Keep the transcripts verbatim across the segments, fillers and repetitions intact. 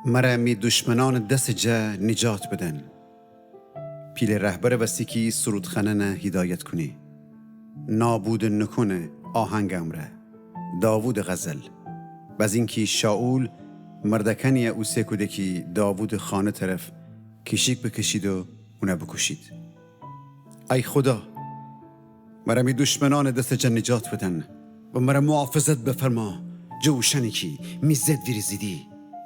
مره می دشمنأنٚ دسٚ جا نجات بدن. پیلٚ رهبرٚ وسی کی سرودخوأنأنَ هیدایت کونی. نابودٚ نوکونٚ آهنگٚ امرأ. داوودٚ غزل. بزین کی شائول مردأکأنیَ اوسه کوده کی داوودٚ خانه طرف کیشیک بکشید و اونَ بوکوشید. ای خودا، مره می دشمنأنٚ دسٚ جا نجات بدن و مره محافظت بفرما، جٚه اوشأنی کی می ضد ویریزیدی.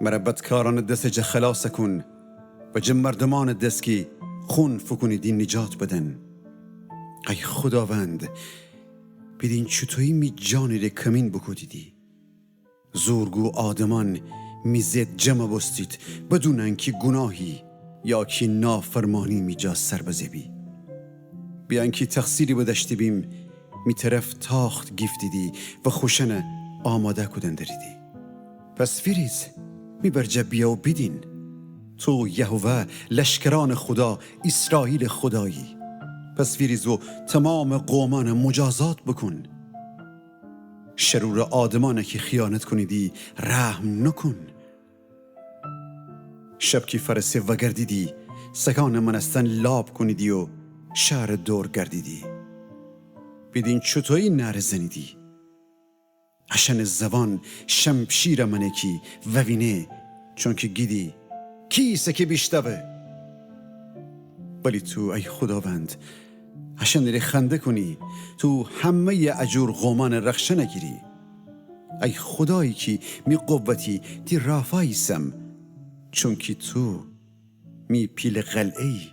مره بدکارأنٚ دسٚ جا خلاص کون و جٚه مردومأنٚ دس کی خون فوکونیدی نجات بدن. ای خوداوند، بیدین چوطویی می جانی ره کمین بوکودیدی. زورگو آدمأن می ضد جمع بوستید، بدون انکی گوناهی یا کی نافرمانی می جا سر بزه بی. بی انکی تقصیری بدأشته بیم، می طرف تاخت گیفتیدی و خوشأنَ آماده کودن دریدی. پس ویریز، می برجه بیه و بیدین. تو یهوه، لشکرأنٚ خودا، ایسرائیلٚ خودایی. پس ویریز و تومامٚ قومأنَ مجازات بوکون. شرورٚ آدمأنَ کی خیانت کونیدی، رحم نوکون. شب کی فأرسه وأگردیدی، سگأنٚ مأنستن لاب کونیدی و شهرٚ دور گردیدی. بیدین چوطویی نعره زنیدی. اشأنٚ زوان شمشیرَ مأنه کی ووینه، چونکی گیدی کی ایسه کی بیشتوه؟ ولی تو، ای خوداوند، اشأنٚ ره خنده کونی، تو همه‌یٚ اجور قومأنَ رخشن گیری. ای خودایی کی می قوتی، تی رافا ایسم، چونکی تو می پیلٚ قلعه‌یی.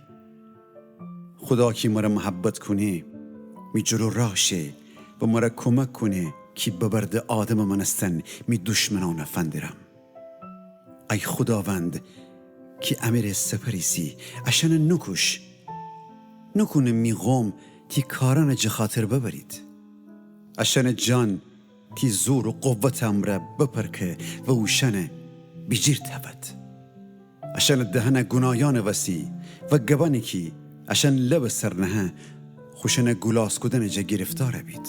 خودا کی مره محبت کونه، می جلو راه شه و مره کومک کونه کی ببرده آدمٚ مأنستن می دشمنأنَ فندرم. ای خوداوند کی امرٚ سپر ایسی، اشأنَ نوکوش. نوکونه می قوم تی کارأنٚ جٚه خاطر ببرید. اشأنٚ جان تی زور و قوتٚ امرأ بپرکه و اوشأنَ بیجیر تأود. اشأنٚ دهنَ گوناهیأنٚ وسی و گبأنی کی اشأن لبٚ سر نهه، خوشأنَ گولاز کودنٚ جا گرفتار بید.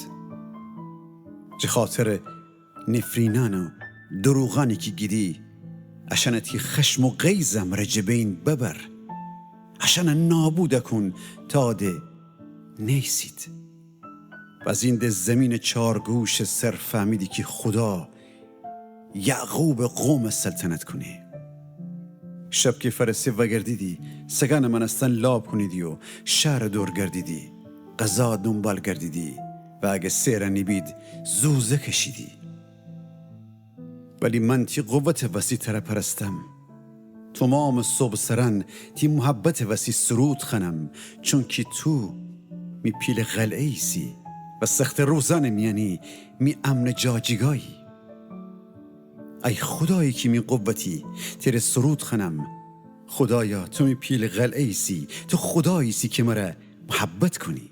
جٚه خاطرٚ نفرینأن و دروغأنی کی گیدی، اشأنَ تی خشم و غیظٚ امرأ جٚه بین ببر. اشأنَ نابود کون تا ده نیسید. بزین ده زیمینٚ چار گوشٚ سر فهمیدی کی خودا یعقوبٚ قومَ سلطنت کونه. شب کی فأرسه وأگردیدی، سگأنٚ مأنستن لاب کونیدی و شهرٚ دور گردیدی، غذا دونبال گردیدی و اگه سئرَ نیبید، زوزه کشیدی. ولی من تی قوتٚ وسی تره پرستم. تومامٚ صبحٚ سرأن تی محبتٚ وسی سرود خوأنم، چونکی تو می پیلٚ قلعه ایسی و سختٚ روزأنٚ میأنی می امنٚ جاجیگایی. ای خودایی کی می قوتی، تره سرود خوأنم. خودایا، تو می پیلٚ قلعه ایسی، تو خودایی ایسی کی مره محبت کونی.